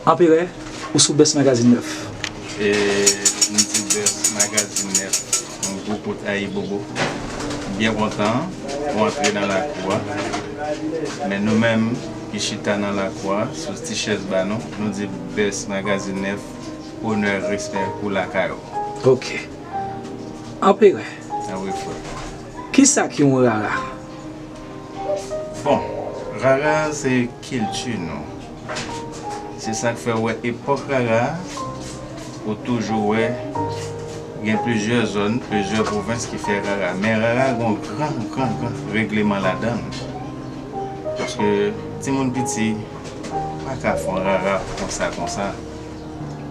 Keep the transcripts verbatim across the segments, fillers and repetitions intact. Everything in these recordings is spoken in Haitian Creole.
Anperè, ou sou Best Magazine nèf. E m di Best Magazine nèf, yon gwo kout ayibobo. M byen kontan pou antre nan lakou a. Men nou menm ki chita nan lakou a, sou ti chèz ba nou, nou di Best Magazine nèf, onè, respè pou lakay ou. Ok. Anperè. A wi, frè. Kisa ki yon rara? Bon, rara se kilti nou. Se sa k fè w wè epòk rara a, ou toujou wè gen plizyè zòn, plizyè pwovens ki fè rara. Men rara gen yon gran, gran, gran regleman ladan l. Paske timoun piti pa ka fè yon rara konsa, konsa.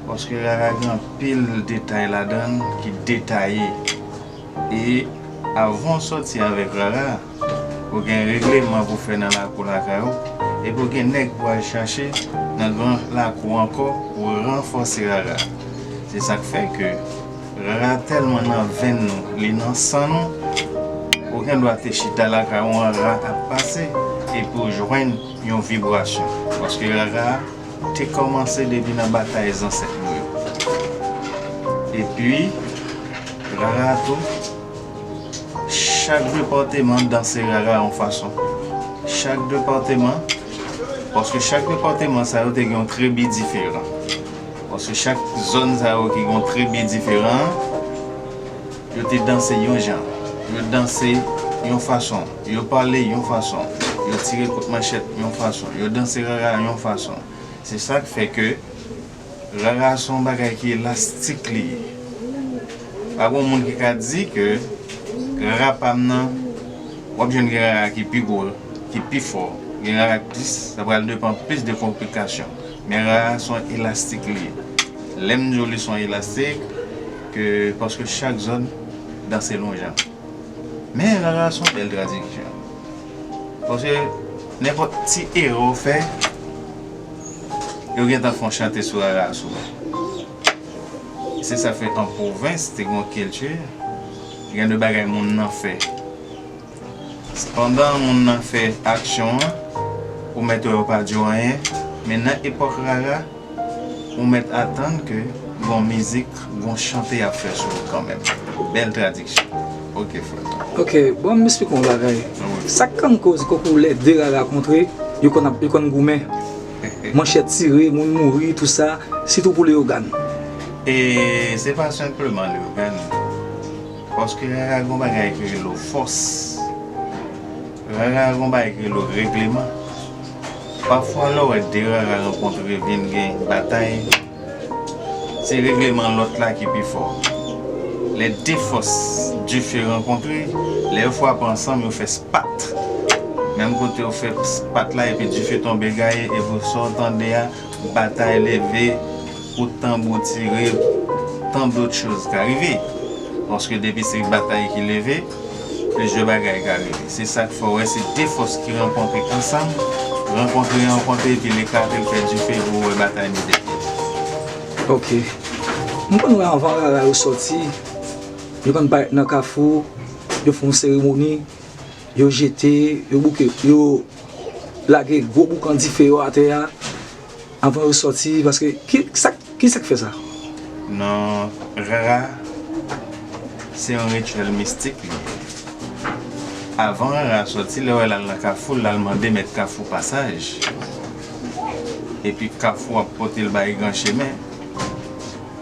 Paske rara gen anpil detay ladan l ki detaye. E avan w sòti avèk rara, ou gen regleman pou fè nan lakou lakay ou, epi ou gen nèg pou al chache nan gran lakou ankò pou ranfòse rara. Se sa k fè ke rara tèlman nan venn nou, li nan san nou, ou gen dwa te chita lakay ou, yon rara ap pase, epi ou jwenn yon vibrasyon. Paske rara te kòmanse depi nan batay zansèt nou yo. Epi, rara tou, chak depatman danse rara yon fason. Chak depatman, paske chak depatman sa yo te gen yon tribi diferan. Paske chak zòn sa yo ki gen yon tribi diferan, yo te danse yon jan. Yo danse yon fason. Yo pale yon fason. Yo tire kout manchèt yon fason. Yo danse rara yon fason. Se sa k fè ke rara se yon bagay ki elastik li ye. Pa gen moun ki ka di ke rara pa m nan, w ap jwenn gen rara ki pi gwo, ki pi fò, gen rara ki plis, sa pral depann plis de konplikasyon. Men rara se yon elastik li ye. Lè m di w li se yon elastik, ke paske chak zòn danse l yon jan. Men rara se yon bèl tradiksyon. Paske nenpòt ti erè w fè, yo gentan fè yon chante sou rara sou ou. Se sa fè an pwovens te gen yon kilti, gen de bagay moun nan fè. Pandan moun nan fè aksyon an, ou mèt wè yo pa di w anyen, men nan epòk rara, ou mèt atann ke gon mizik, gon chante y ap fè sou ou kanmenm. Bèl tradiksyon. Ok, frè. Ok, bon, m esplike yon bagay. Ah wi. Sa k konn koz kòkou lè de rara kontre, yo konn ap, yo konn goumen. Manchèt tire, moun mouri, tou sa, sitou pou Leyogàn. E se pa senpleman Leyogàn. Paske rara gon bagay ki rele w fòs. Rara gon bagay ki rele w regleman. Pafwa lè w wè de rara rankontre vin gen batay, se regleman lòt la ki pi fò. Lè de fòs dife rankontre, lè yo frape ansanm, yo fè spat. Menm kote yo fè spat la, epi dife tonbe gaye, epi sa w tande a, batay leve, kout tanbou tire, tant d'autres choses ka rive. Paske depi se batay ki leve, plizyè bagay ka rive. Se sa k fè w wè se de fòs ki rankontre ansanm, rankontre, rankontre, epi l eklate, l fè dife, epi w wè batay mete pye. Ok. M konn wè anvan rara yo sòti, yo konn parèt nan kafou, yo fè yon seremoni, yo jete, yo bouke, yo lage gwo boukan dife yo atè a, anvan yo sòti, paske ki sa, ki sa k fè sa? Non, rara, se yon rityèl mistik li ye. Avan rara sòti, lè w wè l al nan kafou, l al mande mèt kafou pasaj. Epi kafou ap pote l bay gran chemen.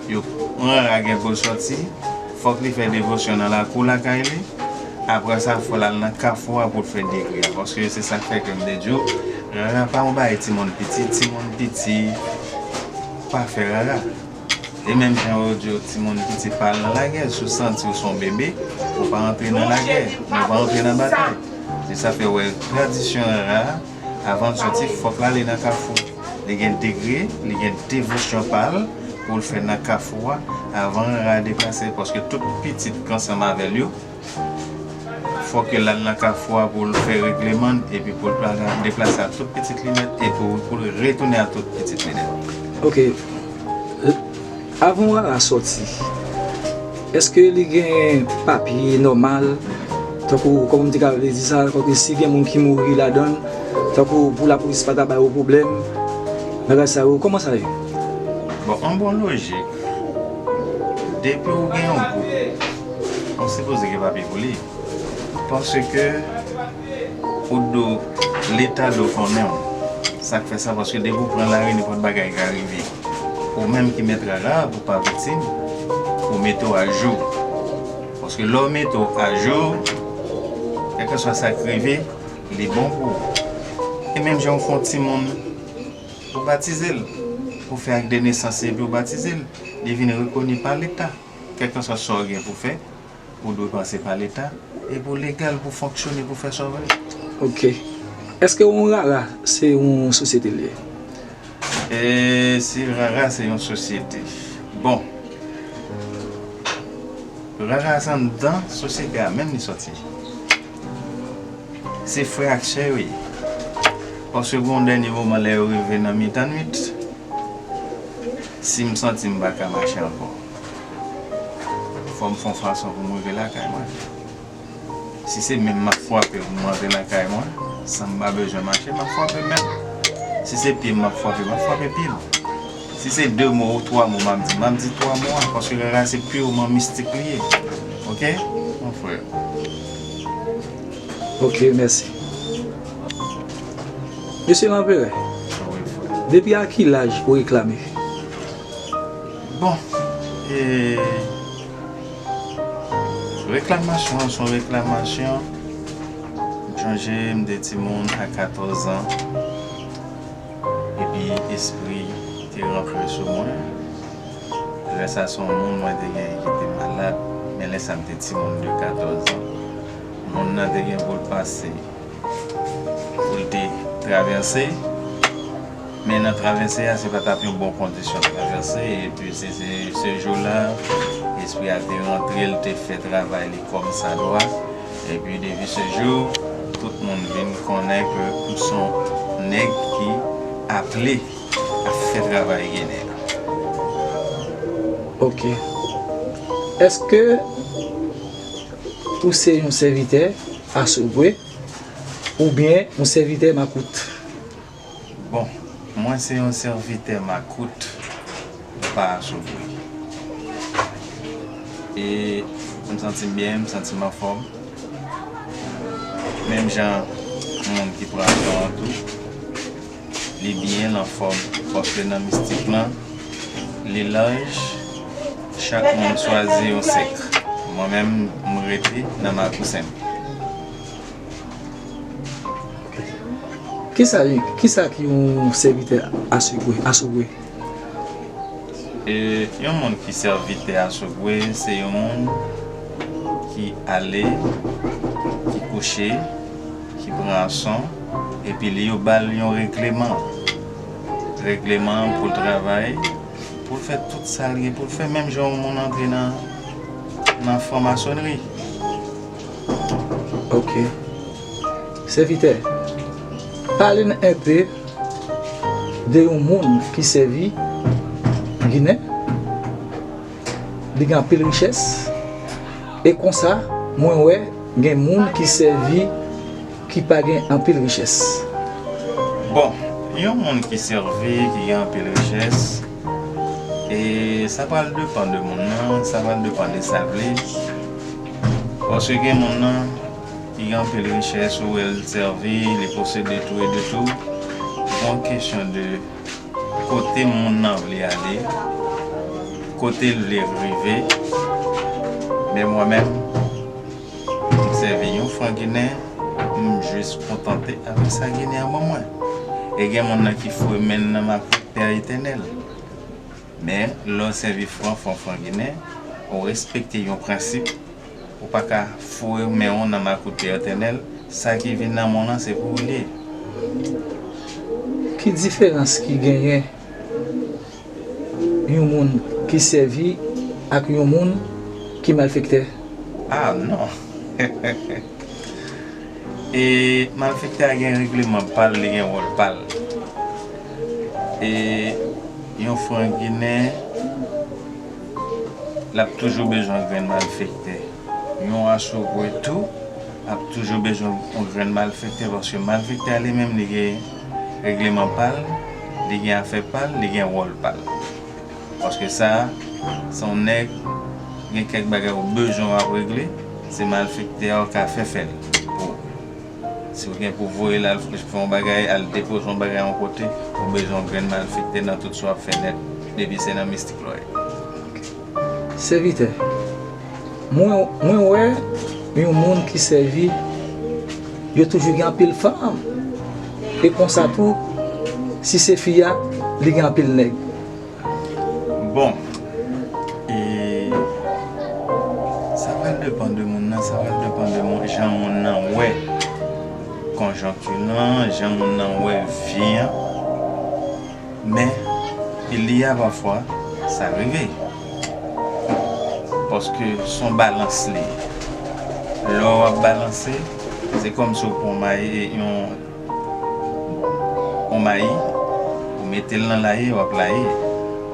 Yo, yon rara gen pou l sòti, fòk li fè devosyon nan lakou lakay li. Apre sa, fò l al nan kafou a pou l fè degre a. Paske se sa k fè ke m te di w, rara pa yon bagay timoun piti, timoun piti pa fè rara. E menm jan yo di w, timoun piti pa al nan lagè, si w santi w se yon bebe, ou pa antre nan lagè, ou pa antre nan batay. Se sa fè w wè tradisyon rara, avan l sòti, fòk l ale nan kafou. Li gen degre, li gen devosyon pa l pou l fè nan kafou a, avan rara deplase, paske tout pitit k ansanm avè l yo, fòk l al nan kafou a pou l fè regleman l, epi pou l pa deplase ak tout pitit li nèt, epi pou l retounen ak tout pitit li nèt. Ok. Avan rara sòti, èske li gen papye nòmal? Tankou, kòman m te ka vle di sa, tankou si gen moun ki mouri ladan l, tankou pou lapolis pa ta ba yo pwoblèm, bagay sa yo, kòman sa ye? Bon, an bon lojik, depi w gen yon gwoup, ou sipoze gen papye pou li. Paske ou do, Leta do konnen w. Sa k fè sa, paske depi w pran lari, nenpòt bagay ka rive. Ou menm ki mèt rara a, pou w pa viktim, ou mete w ajou. Paske lè w mete w ajou, kèlkeswa sa k rive, li bon pou ou. E menm jan w fè yon timoun, ou batize l, ou fè ak de nesans epi ou batize l, li vin rekoni pa Leta. Kèlkeswa sa w gen pou fè, ou dwe pase pa Leta, epi w legal pou fonksyone, pou fè sa w vle. Ok. Èske yon rara se yon sosyete l ye? E si rara se yon sosyete. Bon, rara se anndan sosyete a menm li sòti. Se frè ak sè yo ye. Paske gon dènye moman lè yo rive nan mitan nwit, si m santi m pa ka mache ankò, fò m fè yon fason pou m rive lakay mwen. Si se men m m ap frape pou m rantre lakay mwen, san m pa bezwen mache, m ap frape men m. Si se pye m m ap frape, m ap frape pye m. Si se de mo ou twa mo m ap di, m ap di twa mo a, paske rara se piman mistik li ye. Ok? Mon frè. Ok, mèsi. Mesye Lanperè, depi a ki laj ou reklame? Bon, e, reklamasyon an se yon reklamasyon. M chonje m te timoun a katòz an, epi espri te rantre sou mwen. Lè sa se yon moun mwen te genyen ki te malad, men lè sa m te timoun de katòz an. Moun nan te gen pou l pase, pou l te travèse, men nan travèse a, se pa t ap yon bon kondisyon travèse, epi se, se, se jou la, espri a te rantre, l te fè travay li kòmsadwa, epi depi se jou, tout moun vin konnen ke m se yon nèg ki aple a fè travay Ginen. Ok. Èske ou se yon sèvitè Asogwe oubyen yon sèvitè makout? Bon, mwen se yon sèvitè makout, pa Asogwe. E m santi m byen, m santi m anfòm. Menm jan moun ki pran tan an tou, li byen anfòm, paske nan mistik lan, li laj, chak moun chwazi yon sèk. Mwen menm, m rete nan Makousen. Kisa, kisa ki yon sèvitè Asogwe, Asogwe? E, yon moun ki sèvitè Asogwe, se yon moun ki ale, ki kouche, ki pran swen, epi li yo ba l yon regleman. Regleman pou l travay, pou l fè tout sa l gen pou l fè, menm jan yon moun antre nan, nan franmasonri. Ok. Sèvitè, pale n enpe de yon moun ki sèvi Ginen, li gen anpil richès, e konsa, mwen wè gen moun ki sèvi ki pa gen anpil richès. Bon, yon moun ki sèvi, ki gen anpil richès, e sa pral depann de moun nan, sa pral depann de sa l vle. Paske gen moun nan ki gen anpil richès, ou wè l sèvi, li posede tou e de tou. Gon kesyon de kote moun nan vle ale, kote l vle rive. Men mwen menm, m sèvi yon fran ginen, m jis kontante avèk sa Ginen an ban mwen. E gen moun nan ki foure men l nan makout Pè Etènèl. Men, lè w sèvi fran, fran, fran ginen, ou respekte yon prensip, ou pa ka foure men w nan makout Pè Etènèl, sa ki vin nan men w lan, se pou ou li ye. Ki diferans ki genyen yon moun ki sèvi ak yon moun ki malfektè? Ah, non. E malfektè a gen regleman pa l, li gen wòl pa l. E yon fran ginen, l ap toujou bezwen grenn malfektè. Yon Asogwe tou ap toujou bezwen yon grenn malfektè, paske malfektè a li menm, li gen regleman pa l, li gen afè pa l, li gen wòl pa l. Paske sa, se yon nèg, gen kèk bagay ou bezwen w ap regle, se malfektè a ou ka fè fè l pou ou. Si w gen pou voye l al fè yon bagay, al depoze yon bagay yon kote, ou bezwen yon grenn malfektè nan tout sa w ap fè nèt, depi se nan mistik la w ye. Sèvitè, mwen, mwen wè yon moun ki sèvi, yo toujou gen anpil fanm. E konsa tou, si se fi a, li gen anpil nèg. Bon, e sa pral depann de moun nan, sa pral depann de moun, jan moun nan wè konjonkti lan, jan moun nan wè vi an. Men, il y a pafwa, sa rive. Paske se yon balans li ye. Lè w ap balanse, se kòmsi w pran yon mayi, yon, yon mayi, ou mete l nan laye, w ap laye.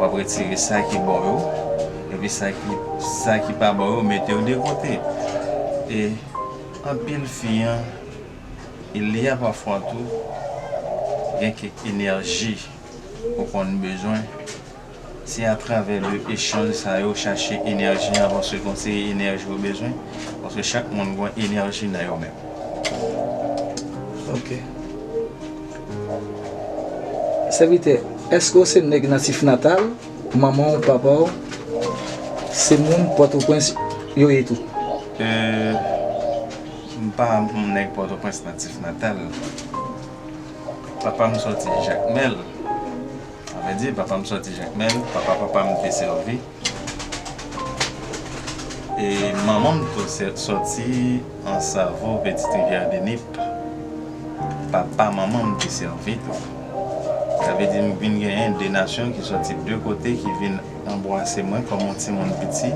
W ap retire sa ki bon yo, epi sa ki, sa ki pa bon yo, mete yo de kote. E anpil fi an, il y a pafwa tou, gen kèk enèji ou konn bezwen. Se atravè de echanj sa yo, chache enèji an, paske gon seri enèji ou bezwen, paske chak moun gon enèji nan yo menm. Ok. Sèvitè, èske w se nèg natif natal? Manman w, papa w, se moun Pòtoprens yo ye tou? E, m pa yon nèg Pòtoprens natif natal. Papa m sòti Jakmèl. Sa vle di, papa m sòti Jakmèl, papa papa m te sèvi. E manman m tou sòti Ansavo, Petite Rivière de Nip. Papa manman m te sèvi tou. Sa vle di m vin genyen de nasyon ki sòti de kote ki vin anbwase mwen kòm yon timoun piti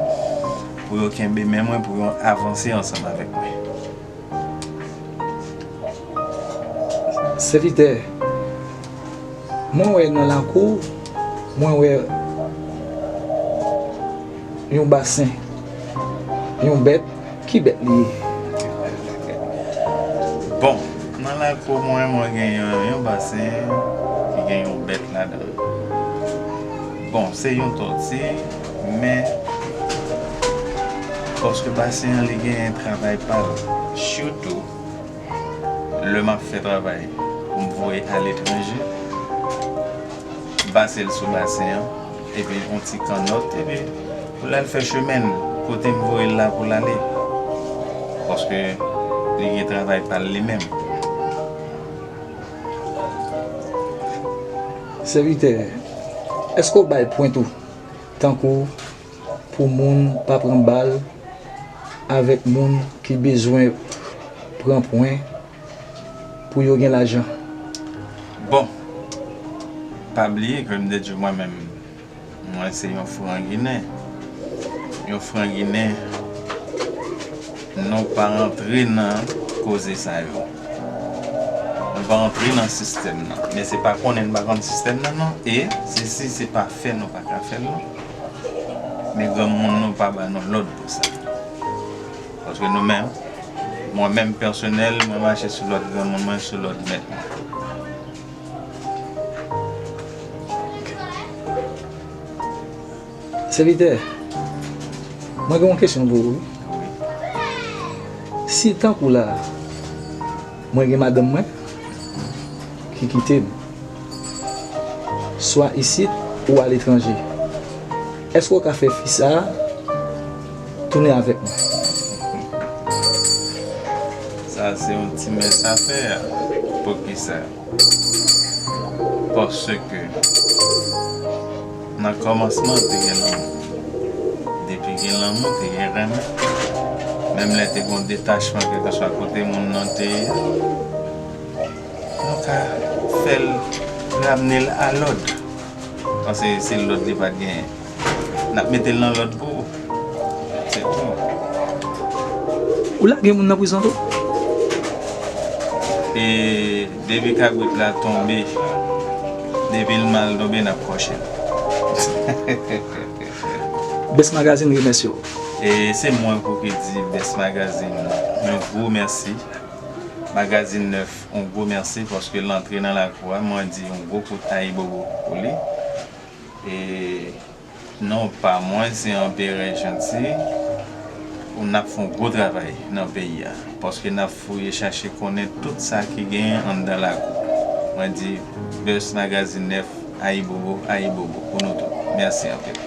pou yo kenbe men mwen, pou yo avanse ansanm avèk mwen. Sèvitè, mwen wè nan lakou, mwen wè yon basen, yon bèt, ki bèt li ye? Bon, nan lakou mwen, mwen gen yon, yon basen ki gen yon bèt ladan l. Bon, se yon tòti, men paske basen an li genyen travay pa l, sitou lè m ap fè travay pou m voye aletranje, m pase l sou basen an, epi yon ti kannòt, epi pou l al fè chemen l kote m voye l la pou l ale. Paske li gen travay pa l li menm. Sèvitè, èske w bay pwen tou? Tankou pou moun pa pran bal avèk moun ki bezwen pran pwen pou yo gen lajan. Bon, pa bliye ke m te di w mwen menm, mwen se yon fran ginen. Yon fran ginen, nou pa rantre nan koze sa yo. Nou pa rantre nan sistèm nan. Men se pa konnen n pa konn sistèm nan non. E se si se pa fè nou pa ka fè l non. Men granmoun nou pa ba nou lòd pou sa. Paske nou menm, mwen menm pèsonèl, mwen mache sou lòd granmoun mwen, sou lòd mèt mwen. Sèvitè, mwen gen yon kesyon pou ou wi. Si tankou la, mwen gen madanm mwen ki kite m, swa isit ou aletranje, èske w ka fè fi sa a tounen avèk mwen? Sa se yon ti mès afè. Poukisa? Paske nan kòmansman te gen lanmou. Depi gen lanmou, te gen renmen. Menm lè te gen yon detachman, kèlkeswa kote moun nan te ye, nou ka fè l ramne l a lòd. Paske se lòd li pa t genyen. N ap mete l nan lòd pou ou. Se tou. Ou lage moun nan prizon tou? E depi kabrit la tonbe, depi l mal tonbe, n ap kòche l. Best Magazine remèsye w. E se mwen pou ki di Best Magazine yon gwo mèsi. Magazine nèf, yon gwo mèsi paske l antre nan lakou a. Mwen di yon gwo kout ayibobo pou li. E Non pa mwen, se Anperè Janti. N ap fè yon gwo travay nan peyi a, paske n ap fouye chache konnen tout sa ki genyen anndan lakou. Mwen di Buzz Magazine nèf, ayibobo, ayibobo pou nou tout. Mèsi anpil.